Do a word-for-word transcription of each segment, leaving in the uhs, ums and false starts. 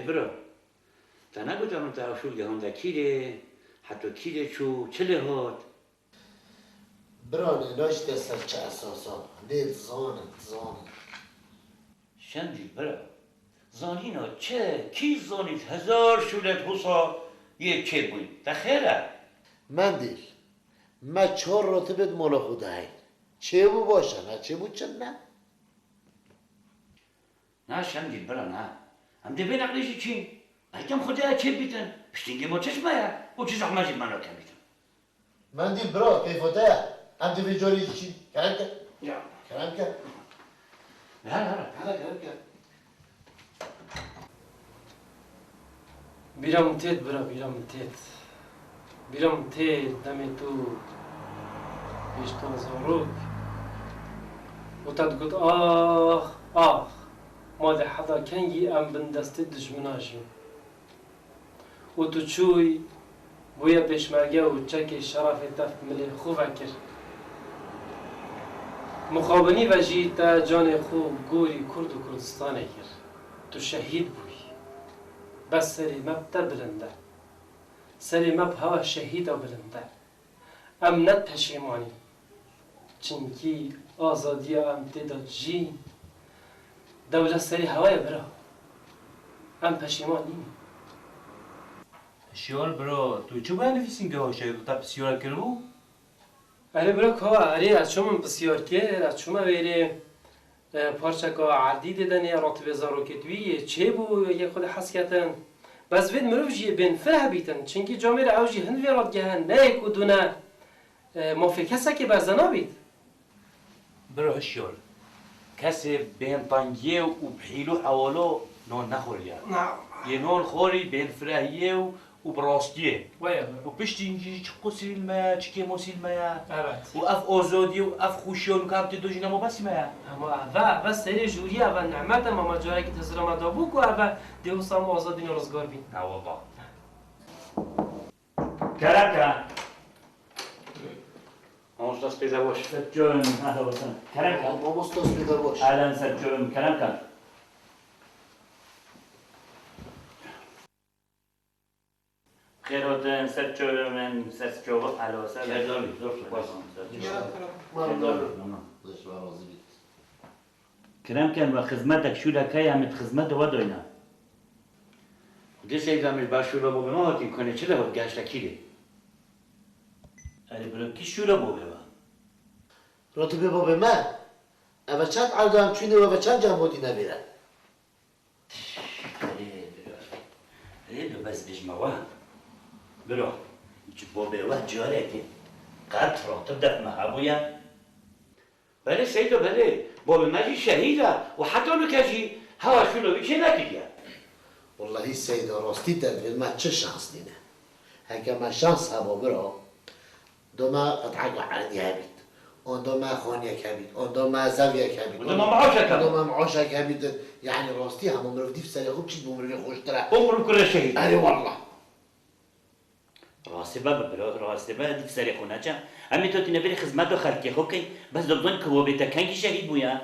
Biro, te negot em te ew şûl gehande kîrê, heto kîrê çû, çi lê hat? Bira, lê najî te ser çi esasan? Lê dizanin, dizanin. Şemdîl bira, zanîna çi, kî zanît hezar şûlê di husa yê çêbûyî. Te xêr e? Mendîl, me çar rotibê di mala xwe de heyî. Çêbû baş e, neçêbû çi ne? Na Şemdîl bira na. Em dê vê neqlê jî çîn. Belkem Xwedê çê bîtin. Piştî gê ma çeşme ye û çi zehmet jî me nake bîtin. Mendîl bira, keyfa te ye. Em dê vê carê jî çîn. Kerem ke. Ya. Kerem ke. Her, her. Hele kerem ke. Bîra min têt bira, bîra min têt. Bîra min têt demê tu hêşta zarok û te digot, ax, ax, ma dê heta kengî em bin destê dijmina jî. Û tu çûyî, bûye pêşmerge û çekê şerefê te milê xwe vekir. Muqabilî ve jî te canê xwe gorî Kurd û Kurdistanê kir. Tu şehîd bûyî. Bes serê me bi te bilind e. Serê me bi hewa şehîda bilind e. Em ne peşêman in. Çimkî azadiya em tê de dijîn, dewlet serê hewa ye bira. Em peşêman nîn. Hişyar bira, tu çi bûye nivîsîngeha şehîd û te pisyar kiribû? Erê bira ka, erê ez çûm min pisyar kir, ez çûme vêrê, e, parçeka erdî dê denê, ratibê zarokêt wî yê çêbû, yê xwe de hes ketin. Bes vê mirov jî bên fireh bîtin, çimkî camêre ew jî hin vê radgehe ne yek û du ne, e, mafê kesekê berze nabît. Bira hişyar, kesê bên tengiyê û bi hîl û hewalo nan nexwariye. Na. Yê nan xwarî bên firehiyê û û bi rastiyê. Weye bira. Û piştî jî çi qusîl me ye, çi kêmosîl me ye. Evet. Û ev azadî û ev xweşiya nû ka em tê de jî ne mabesî me ye. Ama eve, eve serê jûrî, eve nîmet e, ma me carekî tezira me dabû ku eve dê wisa em azadî û rizgar bîn. Ne wallah. Kerem ke. Mamosta spêde baş. Ser çavê min, ehla we sena. Kerem ke. Mamosta spêde baş. Ehlen ser çavê min, kerem ke. Xêr hatin, ser çavê min, ser çava, ehla we sena. Kerdar bî, zor spas. Ser çava. Kerdar bî, tamam. Leş ve razî bît. Kerem ken ve xizmetek şûlek heye, em ê di xizmetê we de yîn. Xwedê seyda min, ba şûla babê me hatî, konê çi lê hat, gehişte kîrê? Erê bira, kî şûla babê we? Rotibê babê me? Eve çend erda em çûnê û eve çend cem hatî nevêre? Erê bira. Erê bira, bes bêjme we. Bira, ji babê we carekê qet rotib def me hebûye? Belê Seydo, belê. Babê me jî şehîd e û heta nûke jî hewa şûla wî çênekiriye. Wellahî Seydo, rastî te divê me çi şans nîne. Heke me şans heba bira, do me qit'eka erdî hebît. Onda me xaniyek hebît. Onda me zeviyek hebît. Onda me maaşek hebît. Onda me maaşek hebît. Yanî rastî hema mirov dîv serê xwe biçît bo mirivê xweştir e. Bo mirov kure şehîd. Erê wallah. Rastî be, bi bira, rastî be, dîv serê xwe neçe. Em ê totîne vêrê xizmeta xelkê xwe key, bes dibzanî ku babê te kengî şehîd bûye.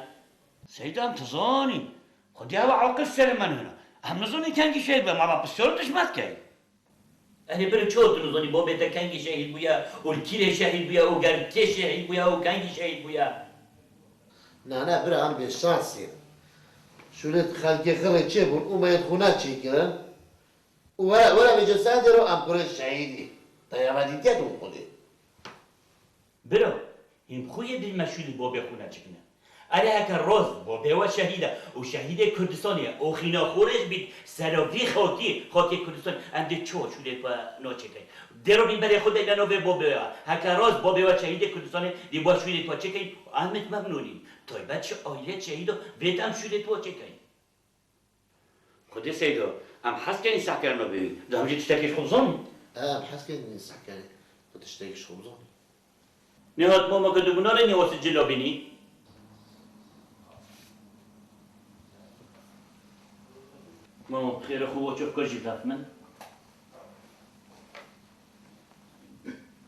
Seyda, em dizanîn. Xwedî hewa aqil serê me nûne. Em nizanîn kengî şehîd bûye, ma be pisyar tu ji me dikey. Erê bira, çawa tu nizanî babê te kengî şehîd bûye û li kîrê şehîd bûye û ger kê şehîd bûye û kengî şehîd bûye? Na, na, bira, em bêşansîn. Şûlê xelkê xirê çêbûn û me yên xwe neçêkirin. Û were, were vêce sendê ro em kurê şehîdî. Te ya me dîtiye tu xwedê. Bira, hîn xwe yê dil me şûlî babê xwe neçikine. Erê heke rast babê we şehîd e û şehîdê Kurdistanê ye û xîna xwe rêj bît sera vî xakî, xakê Kurdistan, em dê çawa şûlê xwe naçêkin? Dê robîn berê xwe de ne navê babê we. Heke rast babê we şehîdê Kurdistanê dê we şûlê xwe çêkin, em ê memnûnîn. Taybet ji aîlê şehîda vê de em şûlê xwe çêkin. Xwedê Seydo, em hez kenî sehkirina bêyî. Di em jî tiştekî ji xwe bizanî. Em hez kenî sehkerê. Tu tiştekî ji xwe bizanî. Nêhat mama ke tu gunarê nêwasî cila bînî. Mama, bi xêrê xwe, wa çavka jî def min.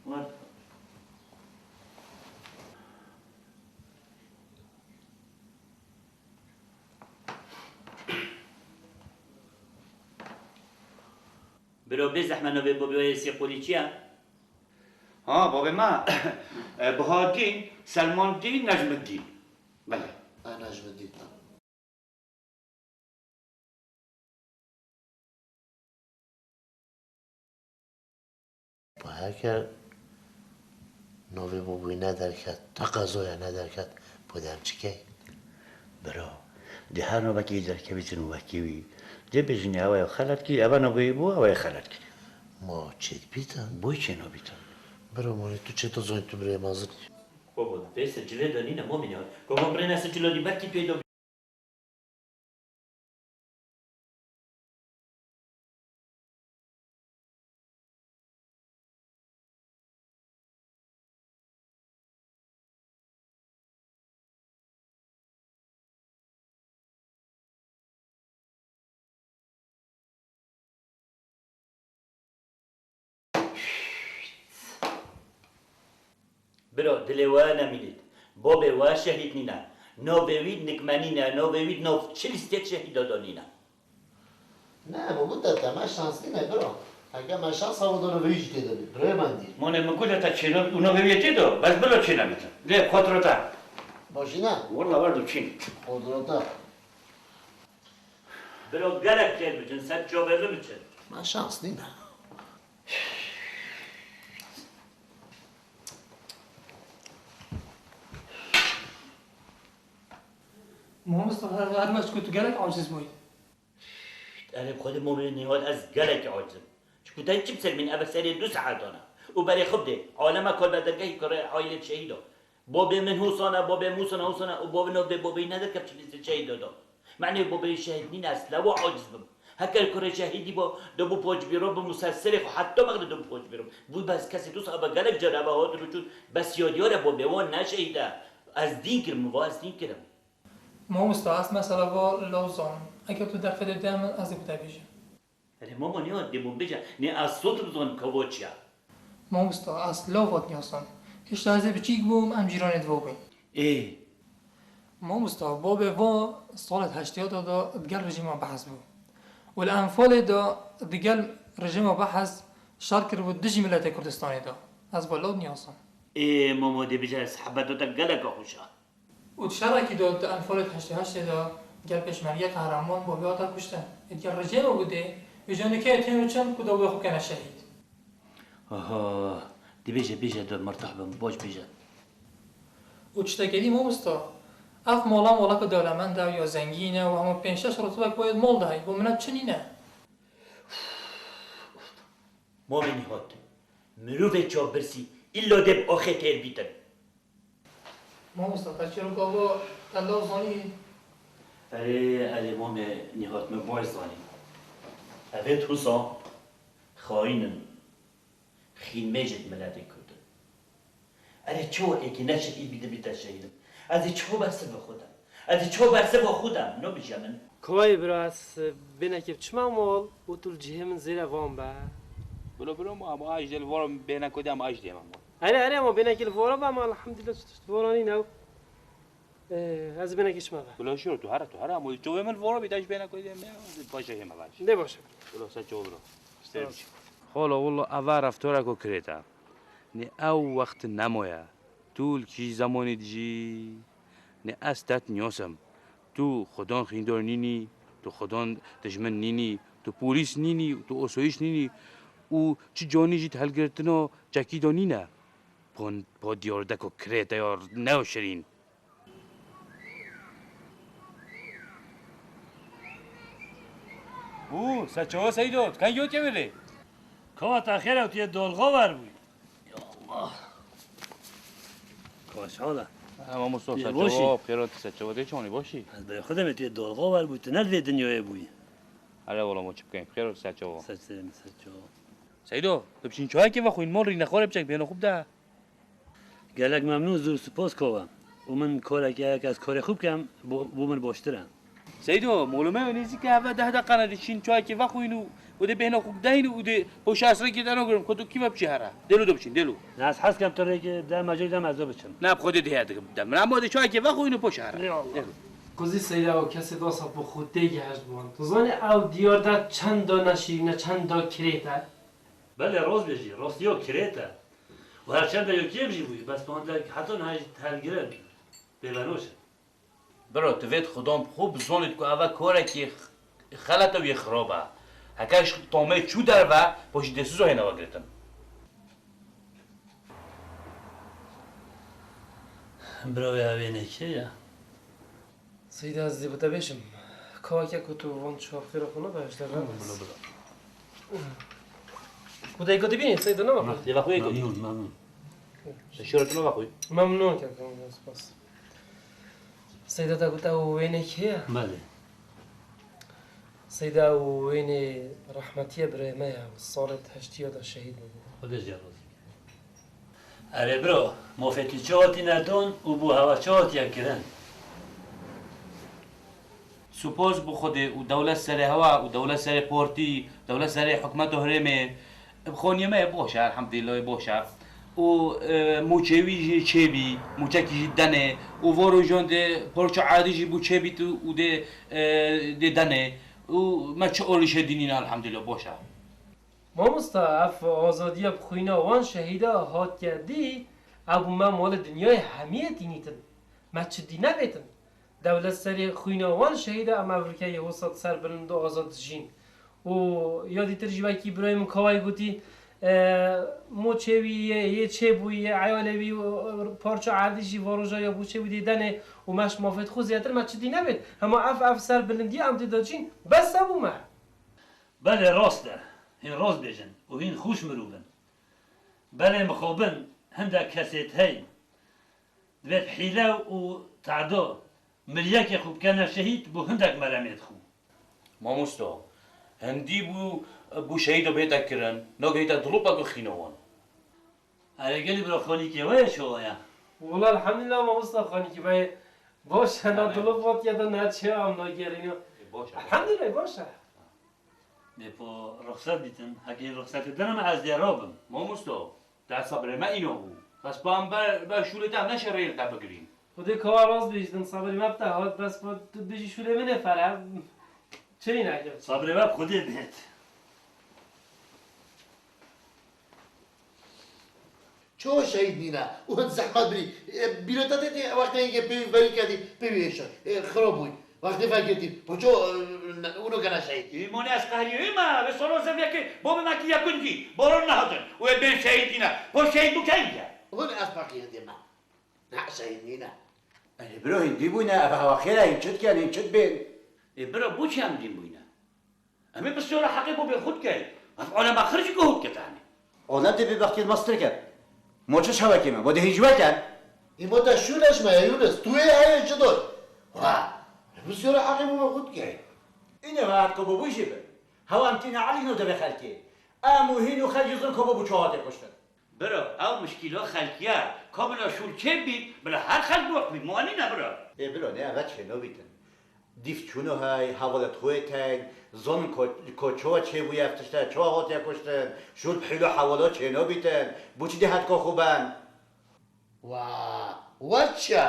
Wer. Biro, bê zehmet, navê bobê wê yê sê qolî çi ye? Ha, bobê me. E, Bahadîn, Selmandîn, Necmiddîn. Belê. Ha, Necmiddîn. Heger navê bobî nederket, teqezoya nederket, bu dem çi key? Biro, dê her navekî derkevîtin û wekî wî. Dê bêjin ew ê xelet kî, ev navê bû, ew ê xelet kî. Ma çêdibîtin? Boy çê nabîtin. Biro, mane tu çê to zanî tu birê mezin î. Baba, vê sicilê de nîne, momîne. Baba, birê ne sicilo dî belkî peyda bî. Biro, dilê we nemînît. Bobê we şehîd nîne. Navê wî nikmenî ne, navê wî nav çi lîstêk şehîda de nîne. Ne, bu, bu te, te me şans nîne, biro. Heke me şans hebû, dano vê jî tê de bî. Birê mendî. Mane, min ku de te çêno û navê wî yê tê de, bes bilo çê nebîtin. Lê xotiro te. Başî ne? Walla werdo çîn. Xotiro te. Biro, gelek kêr biçin, ser çavê min biçin. Me şans nîne. Mamosta, her, her wes ku tu gelek aciz bûyî. Erê, bi Xwedê Mominê Nîhat, ez gelekî aciz im. Çiku te çi bi ser min, ev serê du saetan e. Û berê xwe bidê, alema kar be dergehî kurê aîlê şehîd o. Bobê min husan e, bobê min husan e, husan e û bobê navê bobê wî nederket çi lîstê şehîda de. Menê bobê wî şehîd nîne, ez lewa aciz bim. Heker kurê şehîdî bo, de bû pocbîro bim û ser serê xwe heta mexle de bû pocbîro. Bû bes kesê tu sabe gelek car eve hatin û çûn, bes yadiyar e bobê wan ne şehîd e. Ez dîn kirim, min va ez dîn kirim. Mamosta, ez mesela va law zanim. Eger tu derfetê de min, ez ê bi te bêjim. Erê mama, niha dê min bêje, nê ez sotim zanim ka va çi ya. Mamosta, ez law vat niyasan. Hişta ez ê biçîk bûm, em cîranê di va bûyn. Ê. Mamosta, babê va salet heştêyata de digel rejîma Behs bû. Û li Enfalê de digel rejîma Behs şer kiribû dijî miletê Kurdistanê de. Ez va law niyasan. Ê mama, dê bêje, ez hebeta te geleka xweş a. Û di şerekî de di Enfalê heştê heştê de gel pêşmerge qehreman bo vê hate kuştin. Ê diya rejê me bû dê, vêca nikê tên û çin ku de wê xwe kene şehîd. Aha, dibêje, bêje de mertah bim, baş bêje. Û tiştekê dî mamosta, ev mala maleke dewlemend e ya zengîn e û hema pênc şeş rotbek wayê mal de heye, bo min ev çi nîne. Mamê Nîhat, mirovê çapirsî îlla dê bi axê têr bîtin. Mamosta, te çîrok ava te law zanî? Erê, erê, mamê Nîhat, min baş zanî. Evê Tusa xayîn in, xînmêj ê miletê Kurd in. Erê çawa êkî ne şehîd bî, dibîte şehîd im? Ez ê çawa bersiva xwe dem? Ez ê çawa bersiva xwe dem? No bije min. Kovayê bira, ez bênekê çima mal û tu li cihê min zêre van be? Bilo, bilo, ma, ma aj de li vora bêne ku de, ma aj de ma. Erê, erê, ma bênekê li vora be, ma elhamdülillah, tu tişt vora nîne. Ee, ez bênekê çima be? Bilo, şiro, tu here, tu here, ma çavê min vora bî, te ji bêne ku de, me, paşa hê me baş. De baş. Bilo, se çawa bilo. Sağ ol. Xolo, wilo, eva reftora ku kirêta. Nê ew wext nemoye. Tu li kî zemanî dijî? Nê ez te dinyos im. Tu xudan xîndor nînî, tu xudan dijmin nînî, tu polîs nînî, tu osoyîş nînî û çi canî jî di hilgirtina çekî de nîne. Po, po diyardeko kirête ya neşirîn. Û, se çawa Seydo, tu kengî hotî vêrê? Kava te xêr e, tu yê dolxa ver bûyî. Ya Allah. Kaş hala. Ama Mustafa, se çawa, xêr e, se çawa, tê çawanî, baş î? Ez bê xwe demê tu yê dolxa ver bûyî, tu ne di vê dinyayê bûyî. Hele wala, ma çi bikeyim, xêr e, se çawa. Se çawa, se çawa. Seydo, tu bişîn çayekê vexwîn, mal rîne xwarê biçek bêhna xwe bide. Gelek memnûn, zor spas kava. Û min karekê heye ke ez karê xwe bikem, bo, bo min baştir e. Seydo, molo me nêzîk e, heve deh deqe ne, dê şîn çayekê vexwîn û, û dê bêhna xwe bideyîn û dê poşa esrekê te nagirim, ku tu kî ve biçî here. Dêlo de biçîn, dêlo. Ne, ez hez kem tu rêkê de me cêk de me ez de biçim. Ne, bi Xwedê dê heye dikim bide. Min ama dê çayekê vexwîn û poşa here. Ê Allah. Dêlo. Quzî Seyda û kesê dosa bi xwe tê gihişt bi wan. Tu zanî ew diyar de çenda neşîrîn e, çenda kirêt e? Belê, rast bêjî, rastiya kirêt e. Û her çend de yo kêm jî bûyî, bes pandek heta niha jî telgirin. Pêvenoş e. Biro, tu vêt xudan bi xwe bizanît ku eve karekî x-, xelet e û yê xirab e. Heke ji tamê çû derve, paşî dê sizo hêne vegiritin. Bira wê evê nekê ye. Seyda, ez dê bi te bêjim. Kaweke ku tu van çavxêra xwe nabehişte, Tamam, bira, bira. Ku dayika te bînî, Seyda, ne bak. Lê vexwê kotî. Memnun, memnun. Şöhretine bak koy. Memnun kek, memnun, spas. Seyda, te got ew wênekê ye? Belê. Seyda, ew wênê rehmetiyê birayê me ye, salê heştiya de şehîd bû. Xwedê jê razî. Erê biro, mafê tu çi hatîne dan û bo hewa çi hatiye kirin? Spas bo Xwedê û dewlet serê hewa û dewlet serê partî, dewlet serê hikûmeta herêmê. Bi xaniyê me yê baş e, elhamdulîllah yê baş e. Û, e, mûçê wî jî çêbî, mûçekî jî denê. Û va rojan dê parça erdî jî bû çêbît û, û dê, e, dê denê. Û me çi alîşe dînîne, elhamdulîllah baş e. Mamosta, ev azadiya bi xwîna wan şehîda hatiye dî, ev bû me malê dinyayê hemiyê tînîtin. Me çi dî nebêtin. Dewlet serê xwîna wan şehîda em evrikeyê wisa di ser bilind û azad dijîn. Û ya dîtir jî wekî birayê min Kawayê gotî, e, mo çêwî yê, yê çêbûyî, yê eyalê wî, e, parça erdî jî varoja ya bû çêbû dê denê û me ji mafê xwe zêdetir me çi dî nebêt. Hema ev, ev ser bilindî em dê dacîn, bes e bû me. Belê rast e, hîn rast bêjin û hîn xweş mirov in. Belê mixabin hindek kesêt hey. Divêt hîle û te'da miryekê xwe bikene şehîd bo hindek meremêt xwe. Mamosta, hindî bû, bû şehîda bête kirin, nagihîte dilopek û xîna wan. Erê gelî bira xanîkê we ye çawa ye? Wela elhamdulillah mamosta xanîkê me ye. Baş e, na dilop vatiye de ne çi em nagerîne. E, baş e. Elhamdulillah baş e. Lê po rixset dîtin, hekî rixsetê din em ez dê rabim. Mamosto, te sebrê me îno bû. Bes pa em ber, ber şûlê te em neşerê li te bigirîn. Xwedê kawa rast bêjtin, sebrê me bi te hat, bes pa tu bijî şûlê min ê fere. Çirî neke. Sebrê me bi Xwedê bêt. Ço şehîd nîne û hin zehmet birî. E, bîrota te tê wextê yekê pêwî verî kedî, pêwî êşe. E, xirab bûy. Wextê vekirtî. Po ço, e, ne, ûno kene şehîd. Îmanê ez qehrî wî me, vê solo zeviyekê bo me mekî yekun dî. Boron nehatin. Û ê bên şehîd nîne. Po şehîd bû keyî ye. Hûn ez peqî hindê me. Ne şehîd nîne. Erê biro hindî bûne, ev hewa xêr e, hîn çi diken, hîn çi dibên? Ê biro, bo çi em dîn bûyne? Em ê pisyara heqê bo bê xwe dikeyn. Ev alema xir jî ku hût kete henê. Alem tê bêbextiyê mastir ket. Ma çi şewekê me, ma dê hîn ji we ken. Î ma te şûneş me ye Yûnis, tu ê heye çi doy? Ha, pisyara heqê bo bê xwe dikeyn. Îne ve hat ku bo bû jî bi. Hewa em tîne elî no devê xelkê. Em û hîn û xelk jî zin ku bo bû çawa tê kuştin. Biro, ew mişkîla xelkî ye. Ka bila şûl çêbît, bila her xelk bi we qimî. Ma nîne biro. Ê biro, ne eve çênobîtin. Dîf çûno hey, hevalê xwe tên, zonin ko, ko çawa çêbûye ev tişte, çawa hatiye kuştin, şûl bi hîlo hewala çênobîtin. Bo çi dê hetka xwe ben? Wa, wa çi?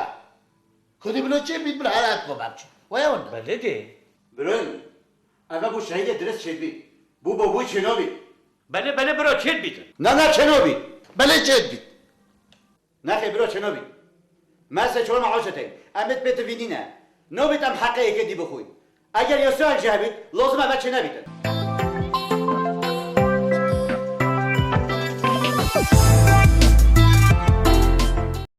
Ku dê bila çêbît, bila her hetka ben çû. Wa ya wenda. Belê dê. Biro, eve bo şehîdê dirist çêbît. Bo bo bû çênobît. Belê, belê biro, çêdibîtin. Na, na, çênobît. Belê çêdibît. Nexê biro, çênobît. Me sê çor me aşe tey. Em ê pê tu vînîne. Nobît em heqê yekê dî bixwîn. Eger yasayek ji hebît, lazim e me çênebîtin.